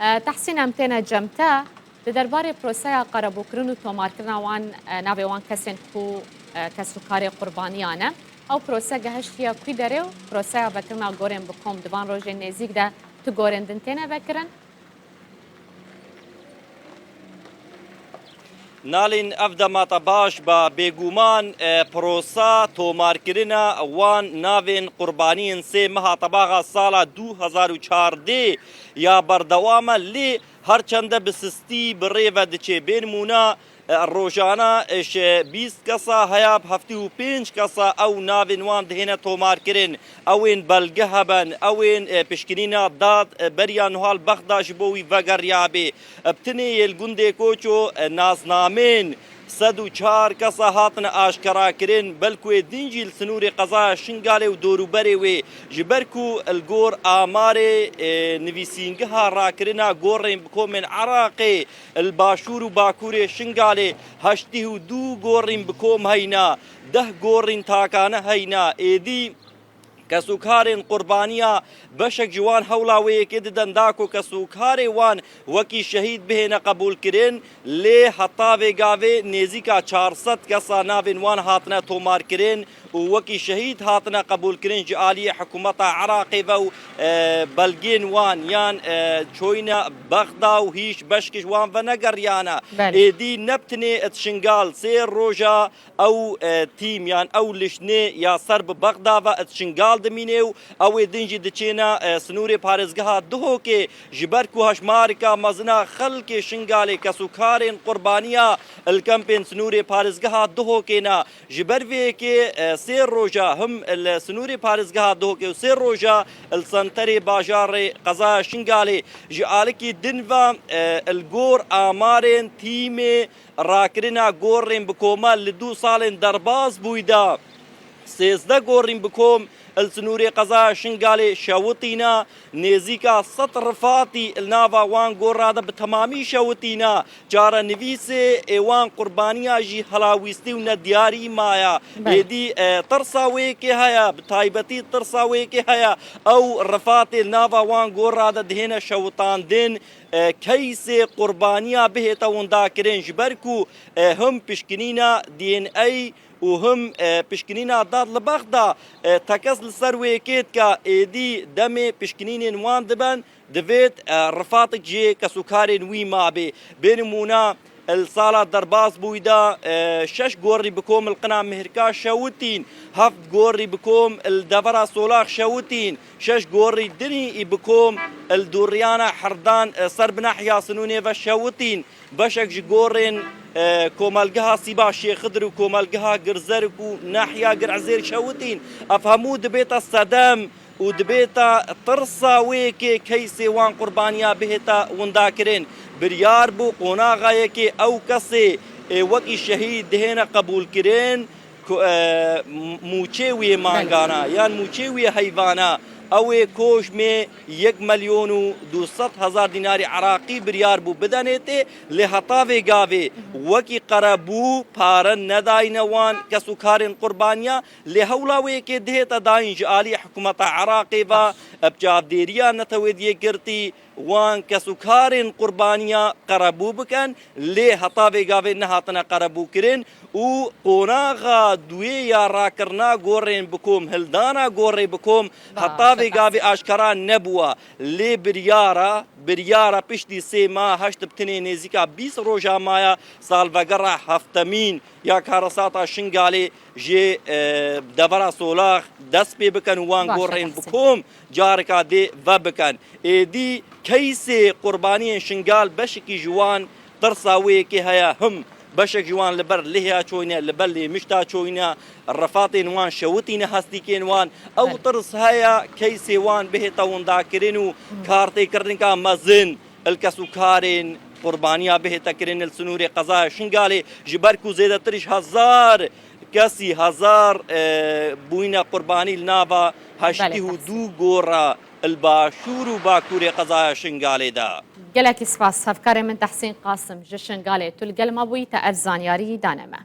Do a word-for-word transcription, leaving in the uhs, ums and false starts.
E, Tehsîn, em têne cem te. Di derbarê proseya qerebûkirin û tomarkirina wan, e, navê wan kesên ku, e, kes û karê qurbaniyan e, ew prose gehiştiye kû derê û proseya vekirina gorên bi kom di van rojên nêzîk de tu gorên din têne vekirin? Nalîn, ev dema te baş be. Bêguman, e, prosa tomarkirina wan navên qurbaniyên sê meha tebaxa sala du hezar û çardeh ya berdewam e, lê her çende bi sistî bi rê ve diçe. Bê nimûne, e, rojane, e, ji bîst kesa heya bi heftê û pênc kesa ew navên wan dihêne tomarkirin. Ew ên belge heben, ew ên, e, pişkinîna dad, e, beriya nuha li Bexda ji bo wî vegeriyabe. E, bi tinê yê li gundê Koço, e, naznamên sed û çar kesa hatine aşkerakirin, belku ê din jî li sinûrê qezaya Şingalê û dorûberê wê, ji ber ku li gor amarê, e, nivîsîngeha rakirina gorên bi komên Iraqê li başûr û bakurê Şingalê heştê û du gorîn bi kom heyna, deh gorîn takane heyna, êdî kesûkarên qurbaniya beşek ji wan hewla wê yekê didin da ku kesûkarê wan wekî şehîd bihêne qebûlkirin, lê heta vê gavê nêzîka çar sed kesa navên wan hatine tomarkirin û wekî şehîd hatine qebûlkirin ji aliyê hikûmeta Iraqê ve û, e, belgên wan yan, e, çoyne Bexda û hîç beşk ji wan venegeriyane. Belê. Êdî ne bi tinê di Şingal sê roja ew, e, tîm yan ew lişnê ya ser bi Bexda ve di Şingal dimîne û ew ê din jî diçêne, e, sinûrê parêzgeha Duhokê, ji ber ku hejmarika mezina xelkê Şingalê, kesûkarên qurbaniya li kempên sinûrê parêzgeha Duhokê ne. Ji ber vê yekê, e, sê roja him li sinûrê parêzgeha Duhokê û sê roja li senterê bajarê qezaya Şingalê ji alikî din ve, e, li gor amarên tîmê rakirina gorên bi koma li du salên derbas bûyî de sêzdeh gorîn bi kom li sinûrê qezaya Şingalê şewitîne, nêzîka sed rifatî li nava wan gora de bi temamî şewitîne, çarenivîsê ê wan qurbaniya jî helawîstî û nediyarî maye. Belê. Êdî, e, tirsa wê yekê heye, bi taybetî tirsa wê yekê heye, ew rifatê li nava wan gora de dihêne şewitandin, e, keysê qurbaniya bihête windakirin, ji ber ku, e, him pişkinîna D N A û him, e, pişkinîna dad li Bexda, e, tekez li ser wê yekê dike, êdî demê pişkinînên wan diben, divêt, e, rifatik ji kesûkarên wî mabê. Bê nimûne, li sala derbas bûyî de, e, şeş gorî bi kom li qina Mihirka şewitîn, heft gorî bi kom li devera Solax şewitîn, şeş gorî dinî î bi kom li dûriyana Herdan, e, ser bi nehya Sinûnê ve şewitîn. Beşek ji gorên, e, komelgeha Sîba Şêxidir û komelgeha Girzerik û nehya Girezêr şewitîn. Ev hemû dibête sedem û dibête tirsa wê yekê keysê wan qurbaniya bihête windakirin. Biryar bû qonaxa yekê ew kesê ê wekî şehîd dihêne qebûlkirin, ku, e, m-, mûçê wî yê mangana yan mûçê wî yê heyvana, ew ê koşmê yek milyon û du sed hezar dînarî Iraqî biryar bû bidenêtê, lê heta vê gavê wekî qerebû pare nedayne wan kesûkarên qurbaniya, lê hewla wê yekê dihête dayîn ji alî hikûmeta Iraqê ve, bi çavdêriya Netewên Yekgirtî, wan kesûkarên qurbaniya qerebû bikin, lê heta vê gavê nehatine qerebûkirin û qonaxa duyê ya rakirina gorên bi kom, hildana gorê bi kom, heta vê gavê aşkera nebûwa. Lê biryara, biryara piştî sê mah, heşt bi tinê nêzîka bîst roja maya salvegera heftemîn ya karesata Şingalê ji, e, devera Solax dest pê bikin û wan gorên bi kom careka dê vebikin. Êdî keysê qurbaniyên Şingal beşekî ji wan tirsa wê yekê heye, him beşek ji wan li ber lêhya çoyne, li ber lêmişta çoyne, rifatên wan şewitîne hestîkên wan. Ew tirs heye keysê wan bihête windakirin û kartêkirinika mezin li kesûkarên qurbaniya bihête kirin li sinûrê qezaya Şingalê, ji ber ku zêdetir ji hezar kesî, hezar, e, bûyne qurbanî li nava heştê û du gora li başûr û bakurê qezaya Şingalê de. Gelekî spas, hevkarê min Tehsîn Qasim ji Şingalê, tu li gel me bûyî, te ev zanyarî dane me.